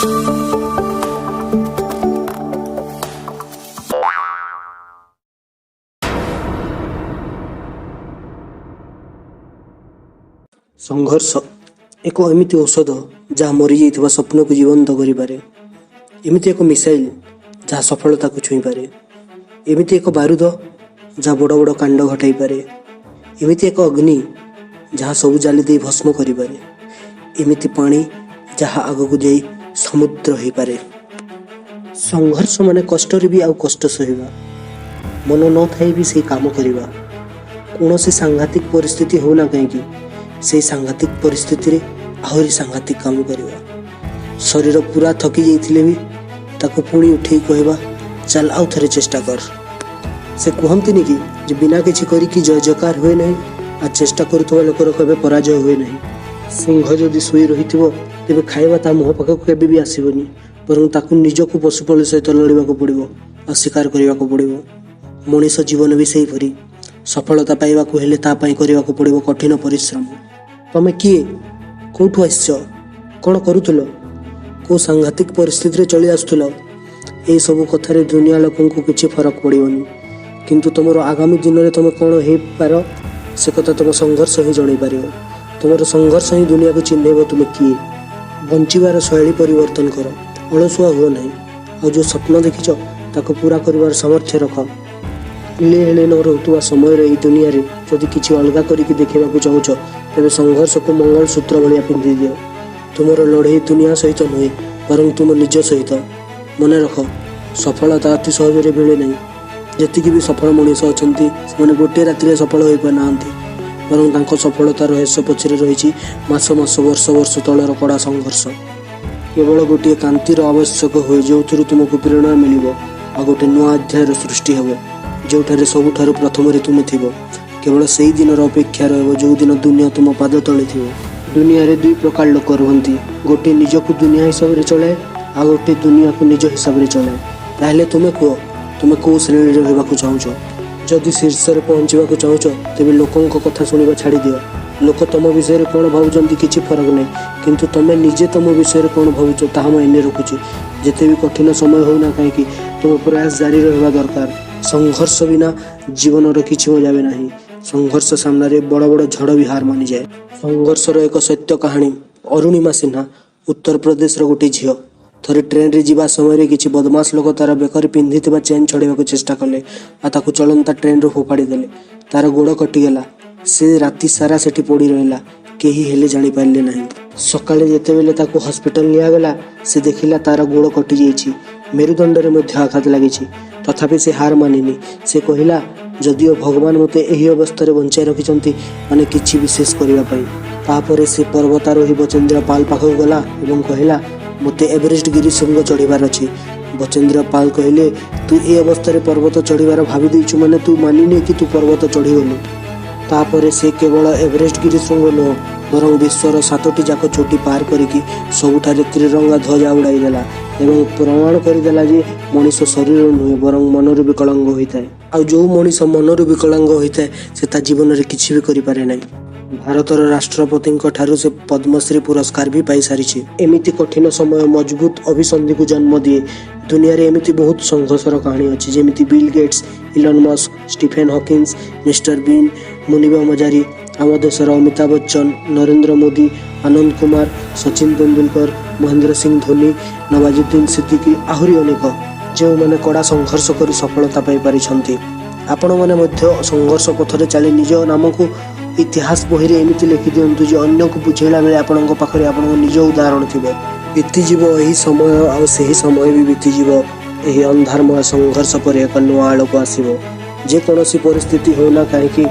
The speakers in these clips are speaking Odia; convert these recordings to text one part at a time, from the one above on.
ସଂଘର୍ଷ ଏକ ଏମିତି ଔଷଧ ଯାହା ମରିଯାଇଥିବା ସ୍ୱପ୍ନକୁ ଜୀବନ୍ତ କରିପାରେ, ଏମିତି ଏକ ମିସାଇଲ୍ ଯାହା ସଫଳତାକୁ ଛୁଇଁପାରେ, ଏମିତି ଏକ ବାରୁଦ ଯାହା ବଡ଼ ବଡ଼ କାଣ୍ଡ ଘଟାଇପାରେ, ଏମିତି ଏକ ଅଗ୍ନି ଯାହା ସବୁ ଜାଳି ଦେଇ ଭସ୍ମ କରିପାରେ, ଏମିତି ପାଣି ଯାହା ଆଗକୁ ଯାଇ ସମୁଦ୍ର ହୋଇପାରେ। ସଂଘର୍ଷ ମାନେ କଷ୍ଟରେ ବି ଆଉ କଷ୍ଟ ସହିବା, ମନ ନଥାଇ ବି ସେଇ କାମ କରିବା। କୌଣସି ସାଂଘାତିକ ପରିସ୍ଥିତି ହେଉନା କାହିଁକି, ସେଇ ସାଂଘାତିକ ପରିସ୍ଥିତିରେ ଆହୁରି ସାଂଘାତିକ କାମ କରିବା। ଶରୀର ପୁରା ଥକି ଯାଇଥିଲେ ବି ତାକୁ ପୁଣି ଉଠେଇ କହିବା, ଚାଲ ଆଉ ଥରେ ଚେଷ୍ଟା କର। ସେ କୁହନ୍ତିନି କି ଯେ ବିନା କିଛି କରିକି ଜୟ ଜୟକାର ହୁଏ ନାହିଁ, ଆଉ ଚେଷ୍ଟା କରୁଥିବା ଲୋକର କେବେ ପରାଜୟ ହୁଏ ନାହିଁ। ସିଂହ ଯଦି ଶୋଇ ରହିଥିବ, ତେବେ ଖାଇବା ତା ମୁହଁ ପାଖକୁ କେବେ ବି ଆସିବନି, ବରଂ ତାକୁ ନିଜକୁ ପଶୁପକ୍ଷୀ ସହିତ ଲଢ଼ିବାକୁ ପଡ଼ିବ ଆଉ ଶିକାର କରିବାକୁ ପଡ଼ିବ। ମଣିଷ ଜୀବନ ବି ସେହିପରି। ସଫଳତା ପାଇବାକୁ ହେଲେ ତା ପାଇଁ କରିବାକୁ ପଡ଼ିବ କଠିନ ପରିଶ୍ରମ। ତମେ କିଏ, କେଉଁଠୁ ଆସିଛ, କ'ଣ କରୁଥିଲ, କେଉଁ ସାଂଘାତିକ ପରିସ୍ଥିତିରେ ଚଳି ଆସୁଥିଲ, ଏଇସବୁ କଥାରେ ଦୁନିଆ ଲୋକଙ୍କୁ କିଛି ଫରକ ପଡ଼ିବନି। କିନ୍ତୁ ତୁମର ଆଗାମୀ ଦିନରେ ତୁମେ କ'ଣ ହେଇପାର, ସେ କଥା ତୁମ ସଂଘର୍ଷ ହିଁ ଜଣାଇ ପାରିବ। ତୁମର ସଂଘର୍ଷ ହିଁ ଦୁନିଆକୁ ଚିହ୍ନେଇବ ତୁମେ କିଏ। ବଞ୍ଚିବାର ଶୈଳୀ ପରିବର୍ତ୍ତନ କର, ଅଳସୁଆ ହୁଅ ନାହିଁ, ଆଉ ଯେଉଁ ସ୍ୱପ୍ନ ଦେଖିଛ ତାକୁ ପୁରା କରିବାର ସାମର୍ଥ୍ୟ ରଖ। ହେଳେ ହେଳେ ନ ରହୁଥିବା ସମୟରେ ଏଇ ଦୁନିଆରେ ଯଦି କିଛି ଅଲଗା କରିକି ଦେଖେଇବାକୁ ଚାହୁଁଛ, ତେବେ ସଂଘର୍ଷକୁ ମଙ୍ଗଳସୂତ୍ର ଭଳିଆ ପିନ୍ଧି ଦିଅ। ତୁମର ଲଢ଼େଇ ଦୁନିଆ ସହିତ ନୁହେଁ, ବରଂ ତୁମ ନିଜ ସହିତ। ମନେ ରଖ, ସଫଳତା ଅତି ସହଜରେ ମିଳେ ନାହିଁ। ଯେତିକି ବି ସଫଳ ମଣିଷ ଅଛନ୍ତି, ସେମାନେ ଗୋଟିଏ ରାତିରେ ସଫଳ ହୋଇପାରିନାହାନ୍ତି, ବରଂ ତାଙ୍କ ସଫଳତାର ରହସ୍ୟ ପଛରେ ରହିଛି ମାସ ମାସ, ବର୍ଷ ବର୍ଷ ତଳର କଡ଼ା ସଂଘର୍ଷ। କେବଳ ଗୋଟିଏ କାନ୍ତିର ଆବଶ୍ୟକ ହୁଏ, ଯେଉଁଥିରୁ ତୁମକୁ ପ୍ରେରଣା ମିଳିବ ଆଉ ଗୋଟେ ନୂଆ ଅଧ୍ୟାୟର ସୃଷ୍ଟି ହେବ, ଯେଉଁଠାରେ ସବୁଠାରୁ ପ୍ରଥମରେ ତୁମେ ଥିବ। କେବଳ ସେଇ ଦିନର ଅପେକ୍ଷା ରହିବ, ଯେଉଁଦିନ ଦୁନିଆ ତୁମ ପାଦ ତଳେ ଥିବ। ଦୁନିଆରେ ଦୁଇ ପ୍ରକାର ଲୋକ ରୁହନ୍ତି। ଗୋଟିଏ ନିଜକୁ ଦୁନିଆ ହିସାବରେ ଚଳାଏ, ଆଉ ଗୋଟିଏ ଦୁନିଆକୁ ନିଜ ହିସାବରେ ଚଳାଏ। ତାହେଲେ ତୁମେ କୁହ, ତୁମେ କେଉଁ ଶ୍ରେଣୀରେ ରହିବାକୁ ଚାହୁଁଛ? ଯଦି ଶୀର୍ଷରେ ପହଞ୍ଚିବାକୁ ଚାହୁଁଛ, ତେବେ ଲୋକଙ୍କ କଥା ଶୁଣିବା ଛାଡ଼ିଦିଅ। ଲୋକ ତମ ବିଷୟରେ କ'ଣ ଭାବୁଛନ୍ତି କିଛି ଫରକ ନାହିଁ, କିନ୍ତୁ ତମେ ନିଜେ ତମ ବିଷୟରେ କ'ଣ ଭାବୁଛ ତାହା ମାଇନେ ରଖୁଛି। ଯେତେ ବି କଠିନ ସମୟ ହେଉନା କାହିଁକି, ତୁମ ପ୍ରୟାସ ଜାରି ରହିବା ଦରକାର। ସଂଘର୍ଷ ବିନା ଜୀବନର କିଛି ମଜା ବି ନାହିଁ। ସଂଘର୍ଷ ସାମ୍ନାରେ ବଡ଼ ବଡ଼ ଝଡ଼ ବି ହାର ମାନିଯାଏ। ସଂଘର୍ଷର ଏକ ସତ୍ୟ କାହାଣୀ। ଅରୁଣିମା ସିହ୍ନା, ଉତ୍ତରପ୍ରଦେଶର ଗୋଟିଏ ଝିଅ। ଥରେ ଟ୍ରେନରେ ଯିବା ସମୟରେ କିଛି ବଦମାସ ଲୋକ ତାର ବେକରେ ପିନ୍ଧିଥିବା ଚେନ୍ ଛଡ଼େଇବାକୁ ଚେଷ୍ଟା କଲେ ଆଉ ତାକୁ ଚଳନ୍ତା ଟ୍ରେନରୁ ଫୋପାଡ଼ି ଦେଲେ। ତାର ଗୋଡ଼ କଟିଗଲା। ସେ ରାତି ସାରା ସେଠି ପଡ଼ି ରହିଲା। କେହି ହେଲେ ଜାଣିପାରିଲେ ନାହିଁ। ସକାଳେ ଯେତେବେଳେ ତାକୁ ହସ୍ପିଟାଲ ନିଆଗଲା, ସେ ଦେଖିଲା ତାର ଗୋଡ଼ କଟିଯାଇଛି, ମେରୁଦଣ୍ଡରେ ମଧ୍ୟ ଆଘାତ ଲାଗିଛି। ତଥାପି ସେ ହାର ମାନିନି। ସେ କହିଲା, ଯଦିଓ ଭଗବାନ ମୋତେ ଏହି ଅବସ୍ଥାରେ ବଞ୍ଚାଇ ରଖିଛନ୍ତି, ମାନେ କିଛି ବିଶେଷ କରିବା ପାଇଁ। ତାପରେ ସେ ପର୍ବତାରୋହୀ ବଚେନ୍ଦ୍ର ପାଲ ପାଖକୁ ଗଲା ଏବଂ କହିଲା, ମୋତେ ଏଭରେଷ୍ଟ ଗିରି ଶୃଙ୍ଗ ଚଢ଼ିବାର ଅଛି। ବଚେନ୍ଦ୍ର ପାଲ କହିଲେ, ତୁ ଏ ଅବସ୍ଥାରେ ପର୍ବତ ଚଢ଼ିବାର ଭାବି ଦେଇଛୁ, ମାନେ ତୁ ମାନିନେ କି ତୁ ପର୍ବତ ଚଢ଼ିଗଲୁ। ତାପରେ ସେ କେବଳ ଏଭରେଷ୍ଟ ଗିରି ଶୃଙ୍ଗ ନୁହଁ, ବରଂ ବିଶ୍ୱର ସାତୋଟି ଯାକ ଚୋଟି ପାର କରିକି ସବୁଠାରେ ତ୍ରିରଙ୍ଗା ଧ୍ୱଜା ଉଡ଼ାଇ ଦେଲା ଏବଂ ପ୍ରମାଣ କରିଦେଲା ଯେ ମଣିଷ ଶରୀର ନୁହେଁ, ବରଂ ମନରୁ ବିକଳାଙ୍ଗ ହୋଇଥାଏ। ଆଉ ଯେଉଁ ମଣିଷ ମନରୁ ବିକଳାଙ୍ଗ ହୋଇଥାଏ, ସେ ତା ଜୀବନରେ କିଛି ବି କରିପାରେ ନାହିଁ। ଭାରତର ରାଷ୍ଟ୍ରପତିଙ୍କ ଠାରୁ ସେ ପଦ୍ମଶ୍ରୀ ପୁରସ୍କାର ବି ପାଇସାରିଛି। ଏମିତି କଠିନ ସମୟ ମଜବୁତ ଅଭିସନ୍ଧିକୁ ଜନ୍ମ ଦିଏ। ଦୁନିଆରେ ଏମିତି ବହୁତ ସଂଘର୍ଷର କାହାଣୀ ଅଛି, ଯେମିତି Bill Gates, Elon Musk, Stephen Hawkins, mister Bean, Muniba Mazari, ଆମ ଦେଶର ଅମିତାଭ ବଚ୍ଚନ, ନରେନ୍ଦ୍ର ମୋଦି, ଆନନ୍ଦ କୁମାର, ସଚିନ ତେନ୍ଦୁଲକର, ମହେନ୍ଦ୍ର ସିଂ ଧୋନି, ନବାଜୁଦ୍ଦିନ ସିଦ୍ଦିକୀ, ଆହୁରି ଅନେକ, ଯେଉଁମାନେ କଡ଼ା ସଂଘର୍ଷ କରି ସଫଳତା ପାଇପାରିଛନ୍ତି। ଆପଣମାନେ ମଧ୍ୟ ସଂଘର୍ଷ ପଥରେ ଚାଲି ନିଜ ନାମକୁ ଇତିହାସ ବହିରେ ଏମିତି ଲେଖିଦିଅନ୍ତୁ ଯେ ଅନ୍ୟକୁ ବୁଝେଇଲା ବେଳେ ଆପଣଙ୍କ ପାଖରେ ଆପଣଙ୍କ ନିଜ ଉଦାହରଣ ଥିବ। ବିତିଯିବ ଏହି ସମୟ, ଆଉ ସେହି ସମୟ ବି ବିତିଯିବ। ଏହି ଅନ୍ଧାରମୟ ସଂଘର୍ଷ ପରେ ଏକ ନୂଆ ଆଲୋକ ଆସିବ। ଯେକୌଣସି ପରିସ୍ଥିତି ହେଉନା କାହିଁକି,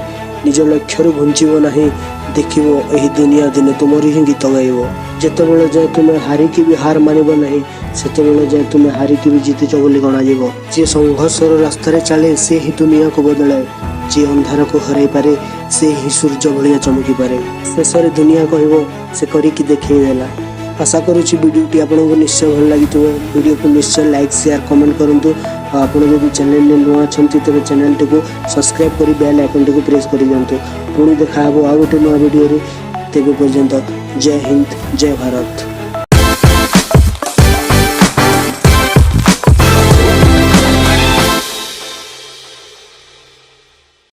ନିଜ ଲକ୍ଷ୍ୟରୁ ଘୁଞ୍ଚିବ ନାହିଁ। ଦେଖିବ, ଏହି ଦୁନିଆ ଦିନେ ତୁମରି ହିଁ ଗୀତ ଗାଇବ। ଯେତେବେଳେ ଯାଏ ତୁମେ ହାରିକି ବି ହାର ମାନିବ ନାହିଁ, ସେତେବେଳେ ଯାଏ ତୁମେ ହାରିକି ବି ଜିତିଛ ବୋଲି ଗଣାଯିବ। ଯିଏ ସଂଘର୍ଷର ରାସ୍ତାରେ ଚାଲେ, ସେ ହିଁ ଦୁନିଆକୁ ବଦଳାଏ। ଯିଏ ଅନ୍ଧାରକୁ ହରାଇ ପାରେ, ସେ ହିଁ ସୂର୍ଯ୍ୟ ଭଳିଆ ଚମକି ପାରେ। ଶେଷରେ ଦୁନିଆ କହିବ, ସେ କରିକି ଦେଖେଇ ଦେଲା। ଆଶା କରୁଛି ଭିଡ଼ିଓଟି ଆପଣଙ୍କୁ ନିଶ୍ଚୟ ଭଲ ଲାଗିଥିବ। ଭିଡ଼ିଓକୁ ନିଶ୍ଚୟ ଲାଇକ୍, ସେୟାର, କମେଣ୍ଟ କରନ୍ତୁ। ଆଉ ଆପଣ ଯଦି ଚ୍ୟାନେଲରେ ନୂଆ ଅଛନ୍ତି, ତେବେ ଚ୍ୟାନେଲଟିକୁ ସବସ୍କ୍ରାଇବ୍ କରି ବେଲ୍ ଆଇକନ୍ଟିକୁ ପ୍ରେସ୍ କରିଦିଅନ୍ତୁ। ପୁଣି ଦେଖା ହେବ ଆଉ ଗୋଟେ ନୂଆ ଭିଡ଼ିଓରେ। ତେବେ ପର୍ଯ୍ୟନ୍ତ ଜୟ ହିନ୍ଦ, ଜୟ ଭାରତ।